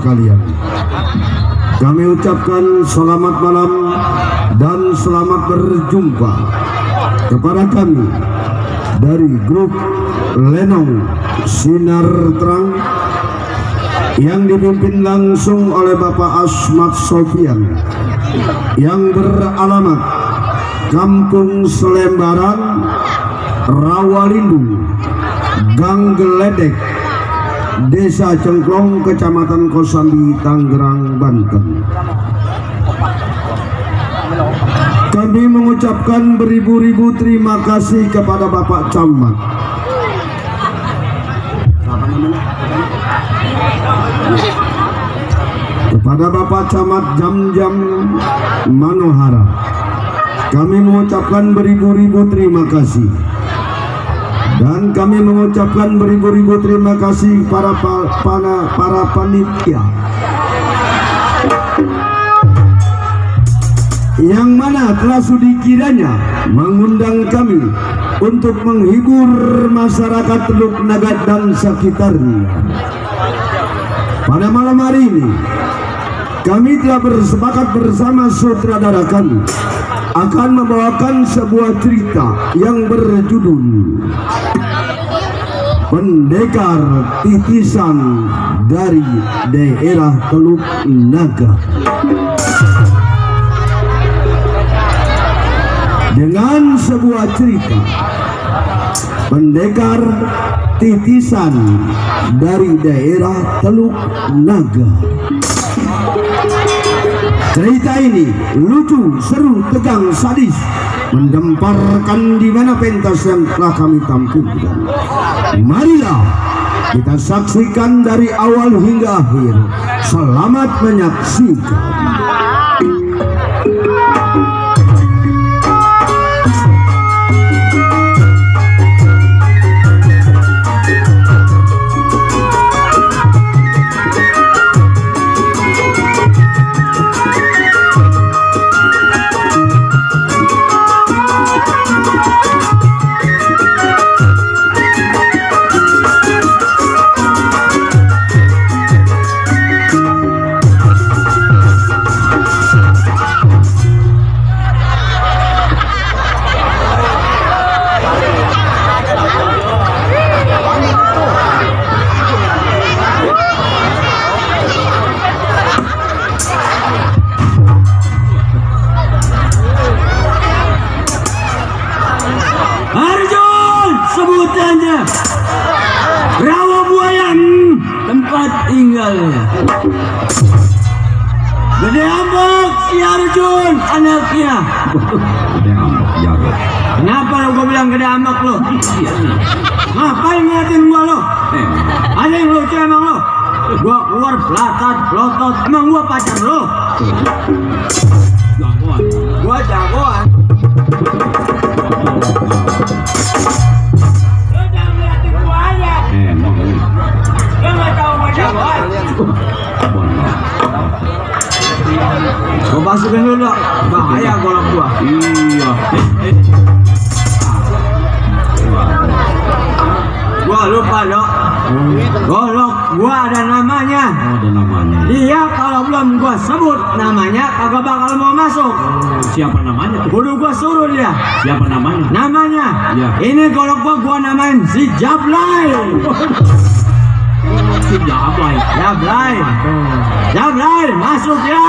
sekalian, kami ucapkan selamat malam dan selamat berjumpa kepada kami dari grup Lenong Sinar Terang yang dipimpin langsung oleh Bapak Asmat Sofian yang beralamat Kampung Selembaran, Rawalindu, Gang Geledek, Desa Cengklong, Kecamatan Kosambi, Tangerang, Banten. Kami mengucapkan beribu-ribu terima kasih kepada Bapak Camat, kepada Bapak Camat Jam-Jam Manohara. Kami mengucapkan beribu-ribu terima kasih. Dan kami mengucapkan beribu-ribu terima kasih para panitia yang mana telah sudi kiranya mengundang kami untuk menghibur masyarakat Teluk Naga dan sekitarnya. Pada malam hari ini kami telah bersepakat bersama sutradara kami akan membawakan sebuah cerita yang berjudul Pendekar Titisan dari Daerah Teluk Naga, dengan sebuah cerita Pendekar Titisan dari Daerah Teluk Naga. Cerita ini lucu, seru, tegang, sadis, mendemparkan di mana pentas yang telah kami tampilkan. Marilah kita saksikan dari awal hingga akhir. Selamat menyaksikan. Gede Ambok si Arjun anaknya. Gede Ambok jago. Kenapa lo gue bilang Gede Ambok lo? Ngapain ngeliatin gua lo? Ada yang lucu emang lo? Gua keluar pelotot. Emang gua pacar lo? Jagoan. Gua jagoan. Lo jangan ngeliatin gua aja. Emang ini. Lo nggak tahu gua jagoan. Gua masukin dulu, bahaya golok gua. Iya. Gua lupa dok. Golok gua ada namanya. Oh, ada namanya. Iya, kalau belum gua sebut namanya kagak bakal mau masuk. Siapa namanya tuh? Kudu gua suruh dia. Siapa namanya? Namanya. Ya. Ini golok gua namain si Jablay. Si Jablay. Jablay, masuk ya.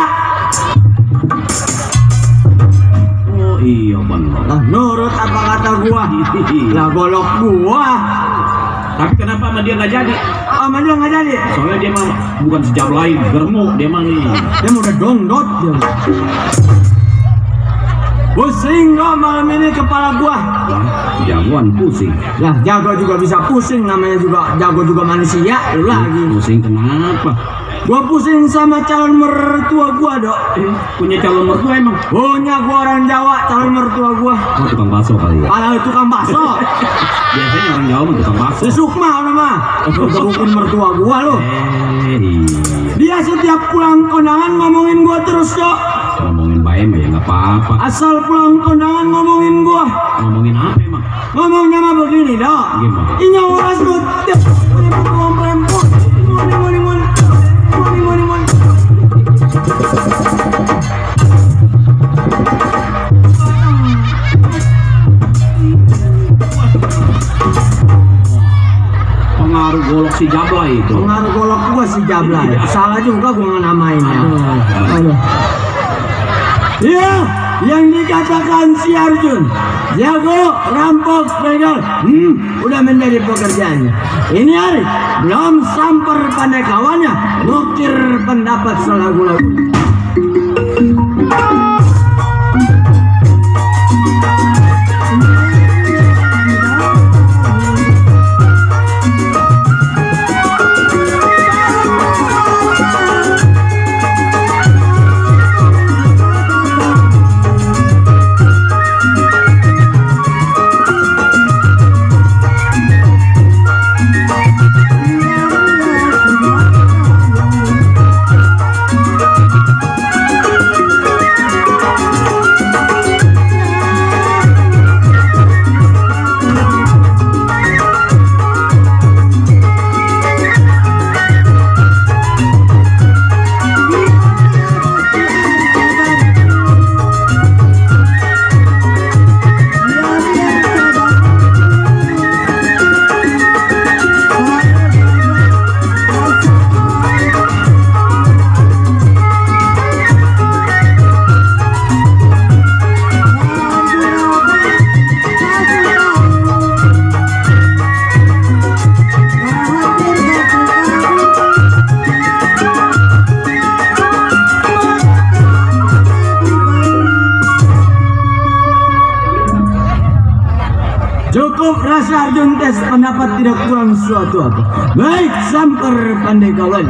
Oh iya benar. Lah nurut apa kata gua. Lah golok gua. Tapi kenapa sama dia nggak jadi? Sama dia nggak jadi. Soalnya dia mah bukan si Jablay, germo dia mah nih. Dia udah dongdot dia. Pusing dong malam ini kepala gua. Jagoan pusing. Lah jago juga bisa pusing, namanya juga jago juga manusia. Lu lagi. Pusing kenapa? Gua pusing sama calon mertua gua dok. Punya calon mertua emang? Punya gua orang Jawa, calon mertua gua. Oh, tukang bakso kali ya? Padahal tukang bakso. Biasanya orang Jawa mah tukang bakso. Si Sukma nama. Gebukin mertua gua lo. Iya. Dia setiap pulang kondangan ngomongin gua terus dok. Ngomongin bae mah ya nggak apa-apa. Asal pulang kondangan ngomongin gua. Ngomongin apa emang? Ngomongnya mah begini dok. Gimana? Inya waras dok. Tiap punya perempuan. Moni. si Jablay itu. Pengaruh golok gua si Jablay. Salah juga gua namainnya. Aduh. Iya, yang dikatakan si Arjun jago, rampok, begal, udah menjadi pekerjaannya. Ini hari belum samper pandai kawannya, nukir pendapat selagu-lagu. Cukup rasa Arjun tes pendapat tidak kurang suatu apa. Baik, samper pandai kawan.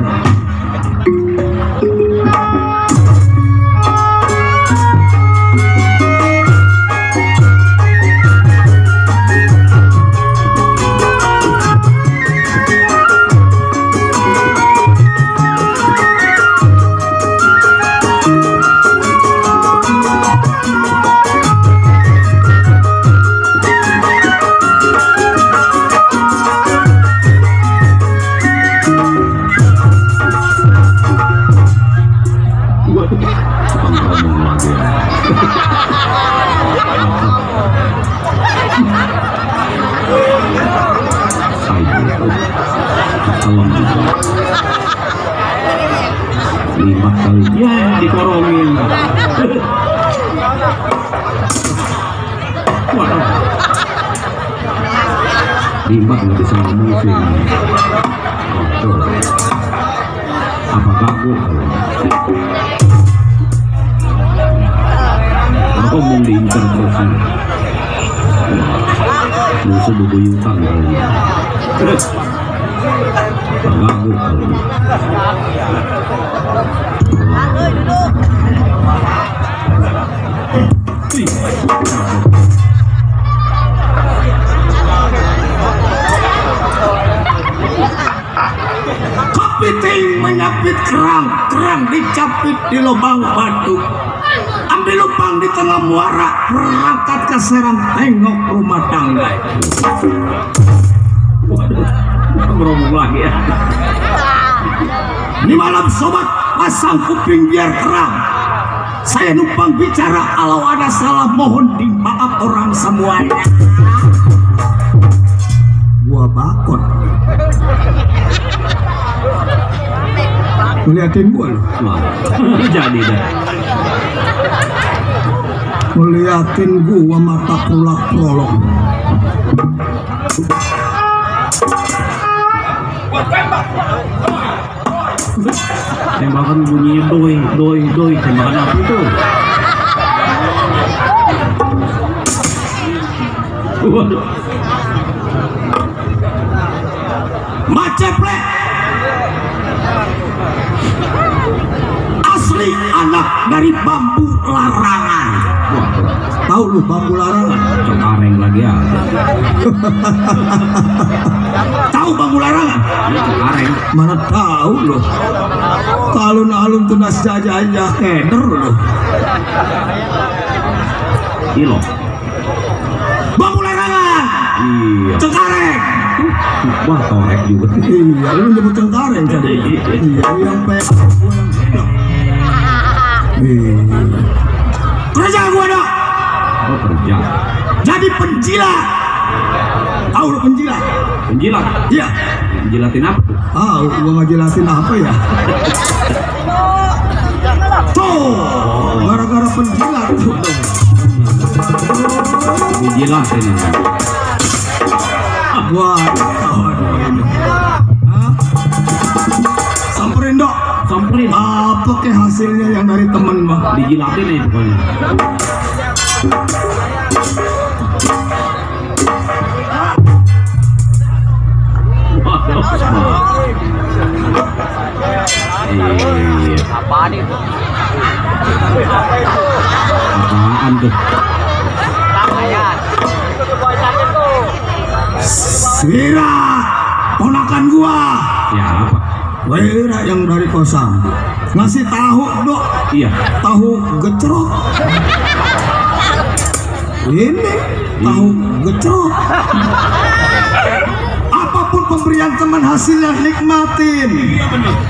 Lima kali ya dikorongin. Waduh. Lima nggak bisa ngomong sih. Apa kaku? Ngomong di internet sih. Musuh bebuyutan kali. Ganggu kali. Kepiting menyapit kerang, kerang dicapit di lubang batu. Ambil lubang di tengah muara, berangkat ke Serang, tengok rumah tangga. Ngomong lagi ya. Ini malam sobat, pasang kuping biar terang. Saya numpang bicara, kalau ada salah mohon dimaaf orang semuanya. Gua bakot. Ngeliatin gua loh. Jadi dah. Ngeliatin gua mata prolog. Tembakan bunyinya doi. Tembakan apa itu? Waduh. Maceplek asli anak dari bambu larangan. Tahu lu bambu larangan? Cengkareng lagi ya. Tahu bambu larangan? Cengkareng. Mana tahu lu. Alun-alun tunas jajah keder lu. Kilo. Bambu larangan. Iya. Cengkareng. Wah, korek juga. Iya, lu nyebut Cengkareng jadi. Iya, yang pe. Kerja gua dong. Oh, kerja. Jadi penjilat. Tahu lu penjilat? Penjilat. Iya. Jilatin apa tuh? Gua ngejelasin apa ya? Tuh, gara-gara penjilat tuh. Dijilatin ini. Waduh ini. Hah? Samperin dok. Samperin. Apa ke hasilnya yang dari temen mah? Dijilatin nih pokoknya. Waduh. Iya. Apaan itu? Apaan tuh? Wira, ponakan gua. Siapa? Wira yang dari Kosambi. Ngasih tahu dok. Iya. Tahu gecrot. Ini tahu gecrot. Apapun pemberian teman hasilnya nikmatin.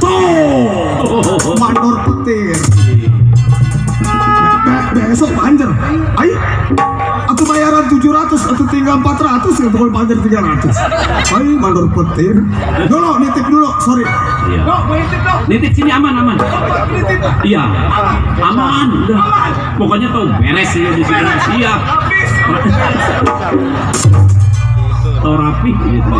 Tuh, mandor petir. Besok banjir. Ayo, aku bayaran 700 atau tinggal 400 ya, pokoknya banjir 300. Ayo, mandor petir. Dulu, nitip dulu, sorry. Iya. Nitip sini aman. Iya. Aman. Udah. Pokoknya tuh beres ya di sini. Siap. Tau rapi gitu.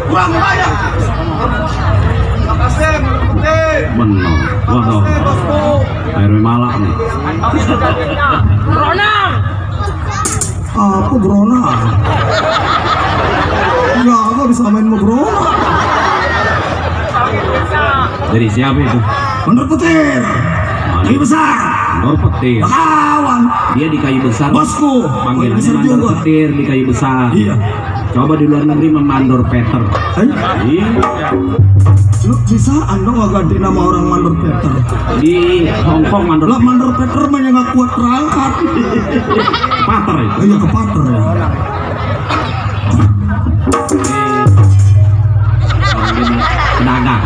Kurang banyak. Benar. Waduh. RW Malak nih. Apa Brona? Ya, apa bisa main sama Brona? Dari siapa itu? Mandor petir. Kayu besar. Mandor petir. Kawan. Dia di kayu besar. Bosku. Panggilannya Besar mandor juga. petir di kayu besar. Iya. Coba di luar negeri memandor Peter. Iya. Lu bisa anda nggak ganti nama orang Mandor Peter? Di Hong Kong mandor Lah Mandor Peter mah yang nggak kuat terangkat. Pater itu. Iya ke Pater ya. Orang ini pedagang.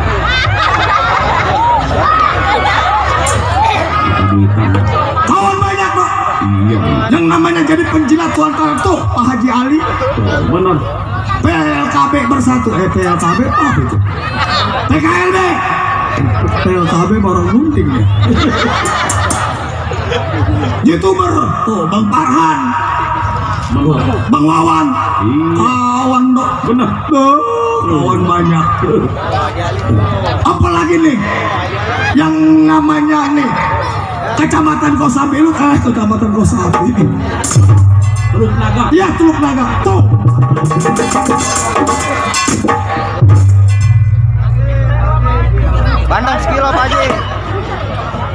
Duitan. Kawan banyak dok. Iya. Yang namanya jadi penjilat tuan tuh Pak Haji Ali. Tuh, benar. PLKB bersatu. PLKB apa itu? PKLB. PLKB barang gunting ya. YouTuber tuh Bang Farhan, Benar. Bang Wawan, Iya. kawan dok. Benar. Kawan banyak. Apalagi nih yang namanya nih Kecamatan Kosambi lu Kecamatan Kosambi. Teluk Naga. Iya Teluk Naga tuh. Bandeng sekilo Pak Haji.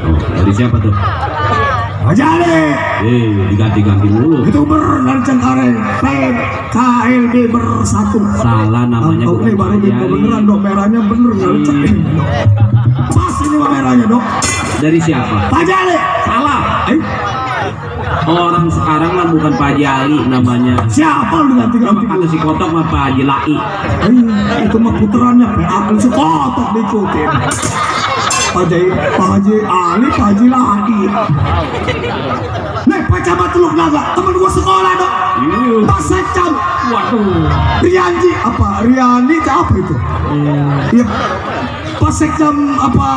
Oh, dari siapa tuh? Jadi Diganti-ganti mulu. YouTuber dari Cengkareng PKLB bersatu. Salah namanya Tahu nih baru Pak bisa Haji. beneran dok, merahnya bener nggak lecek ini dok. Pas ini mah merahnya dok. Dari siapa? Pak Jale. Salah. Orang sekarang mah bukan Pak Haji Ali namanya. Siapa lu Nama ganti-ganti? kata si kotok mah Pak Haji Lai. Itu mah puterannya PA si kotok diikutin. Pak Haji Ali, Pak Haji Lai. Nih Pak Camat Teluk Naga, temen gua sekolah dok. Pak Secam. Waduh. Rianji apa? Riani apa itu? Iya. Pak Sekjam apa?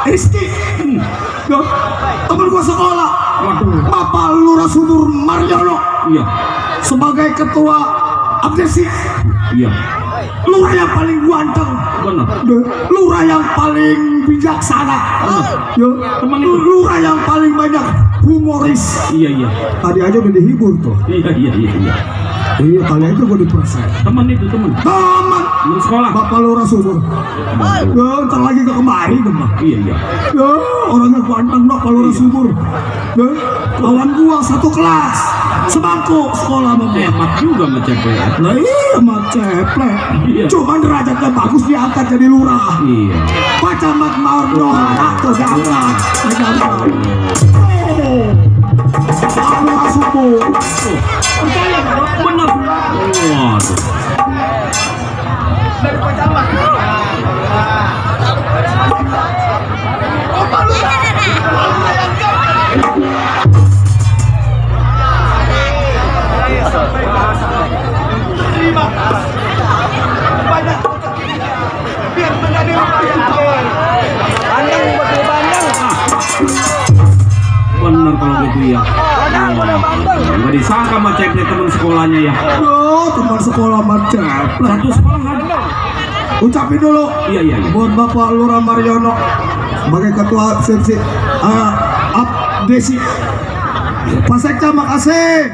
Rizky. Dok, temen gua sekolah. Waduh. Bapak Lurah Sumur Mariono Iya. sebagai ketua abdesi. Iya. Lurah yang paling ganteng. Benar. Lurah yang paling bijaksana. Ya, Teman itu. lurah yang paling banyak humoris. Iya. Tadi aja udah dihibur tuh. Iya. Iya, kali itu gua dipersen. Teman itu teman. Taman. Lu sekolah. Bapak Lurah Sumur. Ya, ntar lagi ke kemari demah. Iya. Ya, orangnya ganteng dok kalau orang sumur. Ya, kawan gua satu kelas, sebangku sekolah sama gua. Hemat juga sama cepet. Lah iya mah ceplek. Iya. Cuman derajatnya bagus diangkat jadi lurah. Iya. Pak Camat Mardohara tuh diangkat. Oh, Lurah Sumur. Percaya benar. Waduh. disangka sama Cepet teman sekolahnya ya. Oh, teman sekolah macam. Satu sekolahan. Ucapin dulu. Iya, iya, iya. Buat Bapak Lurah Mariono sebagai ketua seksi Desi. Pak Sekda, makasih.